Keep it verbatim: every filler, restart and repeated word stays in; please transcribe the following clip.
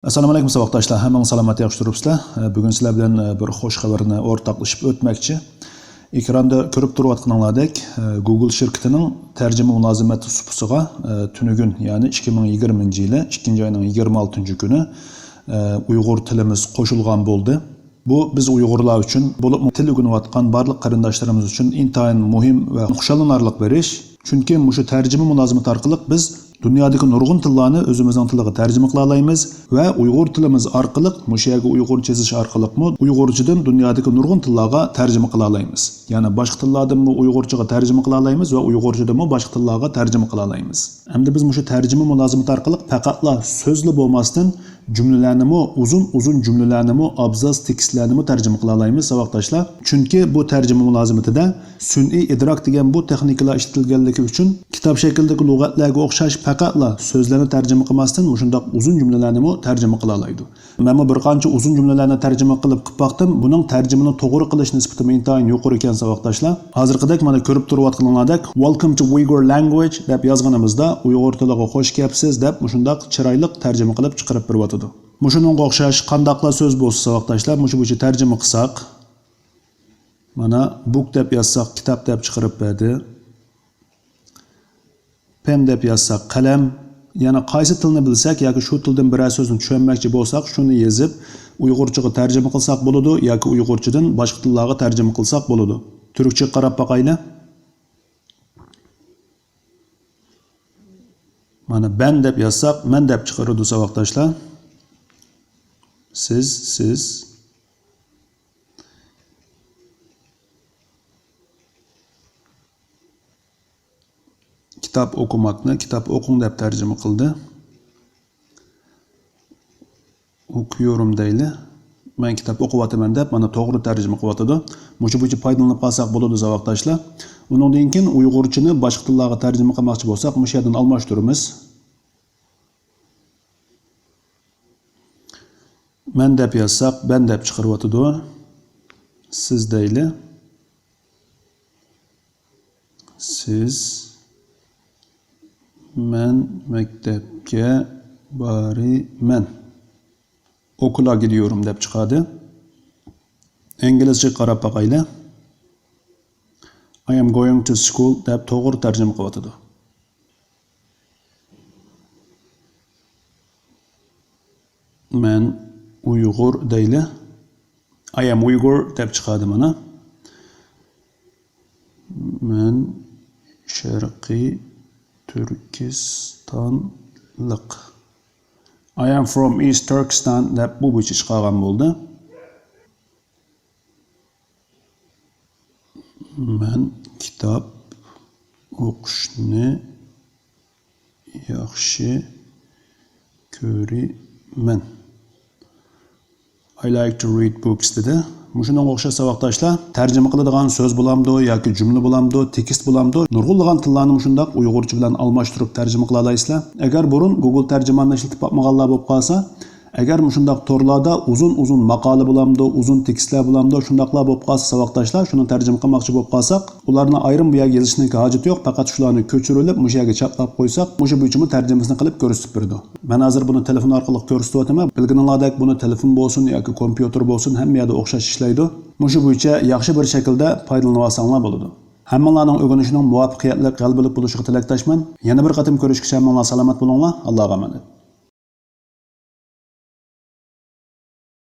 ئەسسالامۇئەلەيكۇم ساۋاقداشلار، ھەممىڭىز سالامەت ياخشى تۇرۇپسىلەر؟ بۈگۈن سىلەر بىلەن بىر خوش خەۋەرنى ئورتاقلىشىپ ئۆتمەكچى. ئېكراندا كۆرۈپ تۇرۇۋاتقىنىڭلاردەك، گوگل شىركىتىنىڭ تەرجىمە مۇلازىمەت سۇپىسىغا تۈنۈگۈن، يەنى ئىككى مىڭ يىگىرمىنچى يىلى ئىككىنچى ئاينىڭ يىگىرمە ئالتىنچى كۈنى ئۇيغۇر تىلىمىز قوشۇلغان بولدى. بۇ بىز ئۇيغۇرلار ئۈچۈن، بولۇپمۇ تىل ئۆگىنىۋاتقان بارلىق قېرىنداشلىرىمىز ئۈچۈن ئىنتايىن مۇھىم ۋە خۇشاللىنارلىق بىر ئىش. چۈنكى مۇشۇ تەرجىمە مۇلازىمىتى ئارقىلىق بىز دۇنيادىكى نۇرغۇن تىللارنى ئۆزىمىزنىڭ تىلىغا تەرجىمە قىلالايمىز ۋە ئۇيغۇر تىلىمىز ئارقىلىق، مۇشۇ يەرگە ئۇيغۇرچە يېزىش ئارقىلىقمۇ ئۇيغۇرچىدىن دۇنيادىكى نۇرغۇن تىللارغا تەرجىمە قىلالايمىز. يەنى باشقا تىللاردىنمۇ ئۇيغۇرچىغا تەرجىمە قىلالايمىز ۋە ئۇيغۇرچىدىنمۇ باشقا تىللارغا تەرجىمە قىلالايمىز. ئەمدى بىز مۇشۇ تەرجىمە مۇلازىمىتى ئارقىلىق پەقەتلا سۆزلا بولماستىن، جۈملىلەرنىمۇ، ئۇزۇن-ئۇزۇن جۈملىلەرنىمۇ، ئابزاس تېكىستلەرنىمۇ تەرجىمە قىلالايمىز، ساۋاقداشلار. چۈنكى بۇ تەرجىمە مۇلازىمىتىدە سۈنئىي ئىدراك دېگەن بۇ تېخنىكىلار ئىشلىتىلگەنلىكى ئۈچۈن، كىتاب شەكلىدىكى لۇغەتلەرگە ئوخشاش پەقەتلا سۆزلەرنى تەرجىمە قىلماستىن، مۇشۇنداق ئۇزۇن جۈملىلەرنىمۇ تەرجىمە قىلالايدۇ. مەنمۇ بىر قانچە ئۇزۇن جۈملىلەرنى تەرجىمە قىلىپ، قىلىپ باقتىم. بۇنىڭ تەرجىمىنى توغرا قىلىش نىسبىتىمۇ ئىنتايىن يۇقىرى ئىكەن، ساۋاقداشلار. ھازىرقىدەك مانا كۆرۈپ تۇرۇۋاتقىنىڭلاردەك، Welcome to Uyghur language دەپ يازغىنىمىزدا، ئۇيغۇر تىلىغا خوش كەپسىز دەپ مۇشۇنداق چىرايلىق تەرجىمە قىلىپ چىقىرىپ بېرىۋاتىدۇ. مۇشۇنىڭغا ئوخشاش قانداقلا سۆز بولسا، ساۋاقداشلار، مۇشۇ بويىچە تەرجىمە قىلساق، مانا، book دەپ يازساق، كىتاب دەپ چىقىرىپ بەردى. Pen دەپ يازساق، قەلەم. يەنە قايسى تىلنى بىلسەك ياكى شۇ تىلدىن بىرەر سۆزنى چۈشەنمەكچى بولساق، شۇنى يېزىپ، ئۇيغۇرچىغا تەرجىمە قىلساق بولىدۇ ياكى ئۇيغۇرچىدىن باشقا تىللارغا تەرجىمە قىلساق بولىدۇ. تۈركچىگە قاراپ باقايلى. مانا، بەن دەپ يازساق، مەن دەپ چىقىرىدۇ، ساۋاقداشلار. سىز، سىز. كىتاب ئوقۇماقنى كىتاب ئوقۇڭ دەپ تەرجىمە قىلدى. ئوقۇيورۇم دەيلى. مەن كىتاب ئوقۇۋاتىمەن دەپ، مانا، توغرا تەرجىمە قىلىۋاتىدۇ. مۇشۇ بويىچە پايدىلىنىپ قالساق بولىدۇ، ساۋاقداشلار. ئۇنىڭدىن كېيىن ئۇيغۇرچىنى باشقا تىللارغا تەرجىمە قىلماقچى بولساق، مۇشۇ يەردىن ئالماشتۇرىمىز. مەن دەپ يازساق، بەن دەپ چىقىرىۋاتىدۇ. سىز دەيلى. سىز، مەن مەكتەپكە بارىمەن. ئوكۇلا گىدىيورۇم دەپ چىقادى. ئىنگلىزچىگە قاراپ باقايلى. I am going to school دەپ توغرا تەرجىمە قىلىۋاتىدۇ. مەن ئۇيغۇر دەيلى. I am Uyghur دەپ چىقادى مانا. مەن شەرقىي تۈركىستانلىق. I am from East Turkestan دەپ بۇ بويىچە چىقارغان بولدى. مەن كىتاب ئوقۇشنى ياخشى كۆرىمەن. I like to read books دېدى. مۇشۇنىڭغا ئوخشاش ساۋاقداشلار، تەرجىمە قىلىدىغان سۆز بولامدۇ ياكى جۈملە بولامدۇ، تېكىست بولامدۇ، نۇرغۇنلىغان تىللارنى مۇشۇنداق ئۇيغۇرچە بىلەن ئالماشتۇرۇپ تەرجىمە قىلالايسىلەر. ئەگەر بۇرۇن گوگل تەرجىماننى ئىشلىتىپ باقمىغانلار بولۇپ قالسا، ئەگەر مۇشۇنداق تورلاردا ئۇزۇن-ئۇزۇن ماقالە بولامدۇ، ئۇزۇن تېكىستلەر بولامدۇ، شۇنداقلار بولۇپ قالسا، ساۋاقداشلار، شۇنى تەرجىمە قىلماقچى بولۇپ قالساق، ئۇلارنى ئايرىم بۇ يەرگە يېزىشنىڭ ھاجىتى يوق، پەقەت شۇلارنى كۆچۈرۈۋېلىپ، مۇشۇ يەرگە چاپلاپ قويساق، مۇشۇ بويىچىمۇ تەرجىمىسىنى قىلىپ كۆرسىتىپ بېرىدۇ. مەن ھازىر بۇنى تېلېفون ئارقىلىق كۆرسىتىۋاتىمەن. بىلگىنىڭلاردەك، بۇنى تېلېفون بولسۇن ياكى كومپيۇتېر بولسۇن، ھەممە يەردە ئوخشاش ئىشلەيدۇ. مۇشۇ بويىچە ياخشى بىر شەكىلدە پايدىلىنىۋالساڭلار بولىدۇ. ھەممىڭلارنىڭ ئۆگىنىشىنىڭ مۇۋەپپەقىيەتلىك، غەلىبىلىك بولۇشىغا تىلەكداشمەن. يەنە بىر قېتىم كۆرۈشكىچە ھەممىڭلار سالامەت بولۇڭلار. ئاللاغا ئامانەت.